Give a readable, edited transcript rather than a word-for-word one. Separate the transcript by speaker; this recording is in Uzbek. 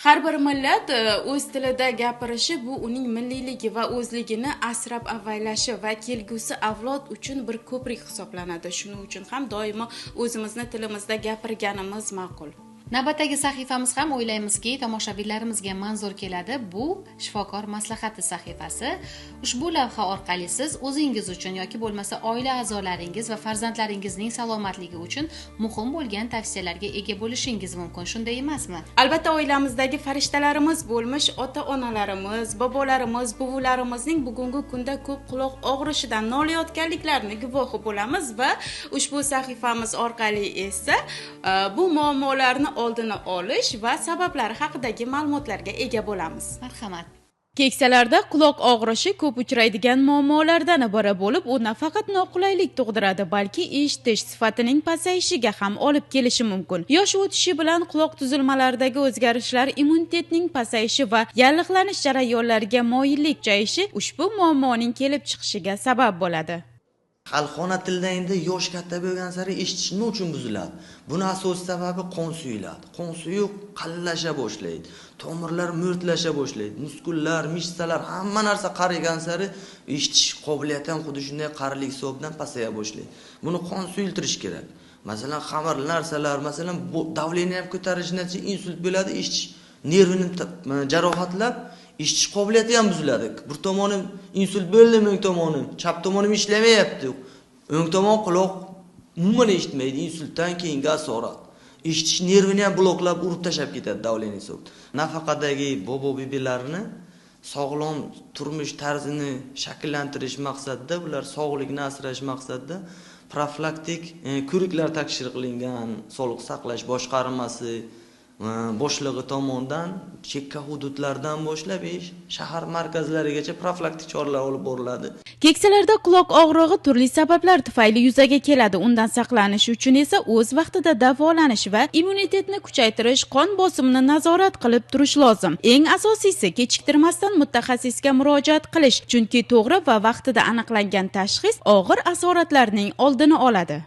Speaker 1: Har bir millat o'z tilida gapirishi bu uning milliyligi va o'zligini asrab avaylashi va kelgusi avlod uchun bir ko'prik hisoblanadi. Shuning uchun ham doimo o'zimizni tilimizda gapirganimiz ma'qul.
Speaker 2: Navbatdagi sahifamiz ham o'ylaymizki, tomoshabinlarimizga manzur keladi. Bu shifokor maslahati sahifasi. Ushbu lavha orqali siz o'zingiz uchun yoki bo'lmasa oila a'zolaringiz va farzandlaringizning salomatligi uchun muhim bo'lgan tavsiyalarga ega bo'lishingiz mumkin. Shunday emasmi?
Speaker 1: Albatta, oilamizdagi farishtalarimiz bo'lmish ota-onalarimiz, bobolarimiz, buvularimizning bugungi kunda ko'p quloq og'rishidan nolayotganliklarini guvohi bo'lamiz va ushbu sahifamiz orqali esa bu muammolarni oldini olish va sabablari haqidagi ma'lumotlarga ega bo'lamiz.
Speaker 2: Marhamat.
Speaker 1: Keksalarda quloq og'rishi ko'p uchraydigan muammolardan biri bo'lib, u nafaqat noqulaylik tug'diradi, balki eshitish sifatining pasayishiga ham olib kelishi mumkin. Yosh o'tishi bilan quloq tuzilmalaridagi o'zgarishlar, immunitetning pasayishi va yallig'lanish jarayonlariga moyillik kuchayishi ushbu muammoning kelib chiqishiga sabab bo'ladi.
Speaker 3: Xalqona tilda endi yosh katta bo'lgan sari eshitish nima uchun buziladi? Buni asosiy sababi qon suyuladi. Qon suyuq qallasha boshlaydi. Tomirlar mo'rtlasha boshlaydi. Muskullar, mishsalar, hamma narsa qarigan sari eshitish qobiliyati ham xuddi shunday qarilik hisobidan pasaya boshlaydi. Buni qon suyultirish kerak. Masalan, xamirli narsalar, masalan, давление ham ko'tarilishi natijasida insult bo'ladi, eshitish nervini jarohatlab eshitish qobiliyati ham buziladi. Bir tomonim insult bo'ldi, o'ng tomonim, chap tomonim ishlamayapti. O'ng tomon quloq umuman eshitmaydi, insultdan keyingi asorat. Eshitish nervini ham bloklab urib tashlab ketadi давление hisobida. Nafaqadagi bobo bibilarni sog'lom turmush tarzini shakllantirish maqsadida, ular sog'ligini asrash maqsadida profilaktik ko'riklar tashkil qilingan. Sog'liqni saqlash boshqarmasi boshlig'i tomonidan chekka hududlardan boshlab shahar markazlarigacha profilaktik choralar olib boriladi.
Speaker 1: Keksalarda quloq og'rig'i turli sabablar tufayli yuzaga keladi. Undan saqlanish uchun esa o'z vaqtida davolanish va immunitetni kuchaytirish, qon bosimini nazorat qilib turish lozim. Eng asosiysi, kechiktirmasdan mutaxassisga murojaat qilish, chunki to'g'ri va vaqtida aniqlangan tashxis og'ir asoratlarning oldini oladi.